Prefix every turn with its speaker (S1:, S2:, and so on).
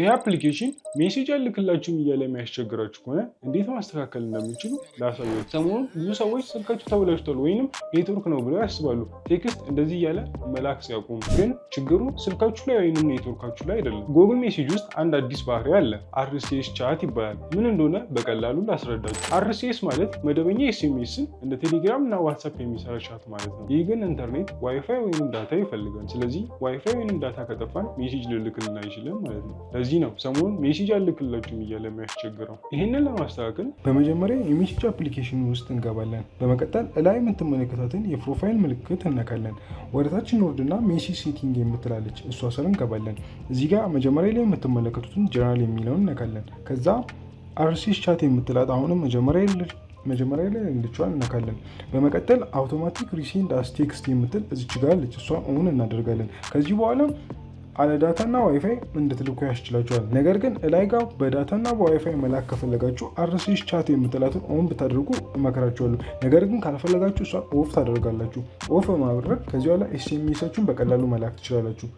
S1: ይህ application message አልክላችሁም እያለ የሚያስቸግራችሁ ከሆነ እንዴት ማስተካከል እንደሚችሉ ላሳያችሁ። ሰሞኑን ብዙ ሰዎች ስልካቸው ተበላሽቷል ወይንም ኔትወርክ ነው ብለው ያስባሉ። Text እንደዚህ እያለ መላክ ሲያቆሙ፣ ግን ችግሩ ስልካችሁ ላይ ወይንም ኔትወርካችሁ ላይ አይደለም። Google Message ውስጥ አንድ አዲስ ባህሪ አለ። RCS chat ይባላል። ምን እንደሆነ በቀላሉ ላስረዳችሁ። RCS ማለት መደበኛ SMS ን እንደ ቴሌግራም እና WhatsApp የሚሰራ chat ማለት ነው። ይህ ግን ኢንተርኔት፣ ዋይፋይ ወይንም data ይፈልጋል። ስለዚህ ዋይፋይ ወይንም data ከጠፋን message ልልክልን አይችልም ማለት ነው። ለዚህ ነው ሰሞኑን message አልክላችሁም እያለ የሚያስቸግረው። ይህንን ለማስተካከል
S2: በመጀመሪያ የ message application ውስጥ እንገባለን። በመቀጠል እላይ የምትመለከታትን የ profile ምልክት እነካለን። ወደታች እንወርድና message setting የምትላለች እሷ ስር እንገባለን። እዚህ ጋር መጀመሪያ ላይ የምትመለከቱትን ጀነራል የሚለውን እነካለን። ከዛ RCS chat የምትላት አሁንም መጀመሪያ ላይ ያለችዋን እነካለን። በመቀጠል automatic resend as text የምትል እዚች ጋር አለች፣ እሷን on እናደርጋለን። ከዚህ በኋላ አለ data ና ዋይፋይ እንድትልኩ ያስችላችኋል። ነገር ግን እላይ ጋር በ data ና በ WiFi መላክ ከፈለጋችሁ RCS chat የምትላትን on ብታደርጉ እመክራችኋለሁ። ነገር ግን ካልፈለጋችሁ እሷን off ታደርጋላችሁ። Off በማድረግ ከዚህ በኋላ SMS ኣችሁን በቀላሉ መላክ ትችላላችሁ።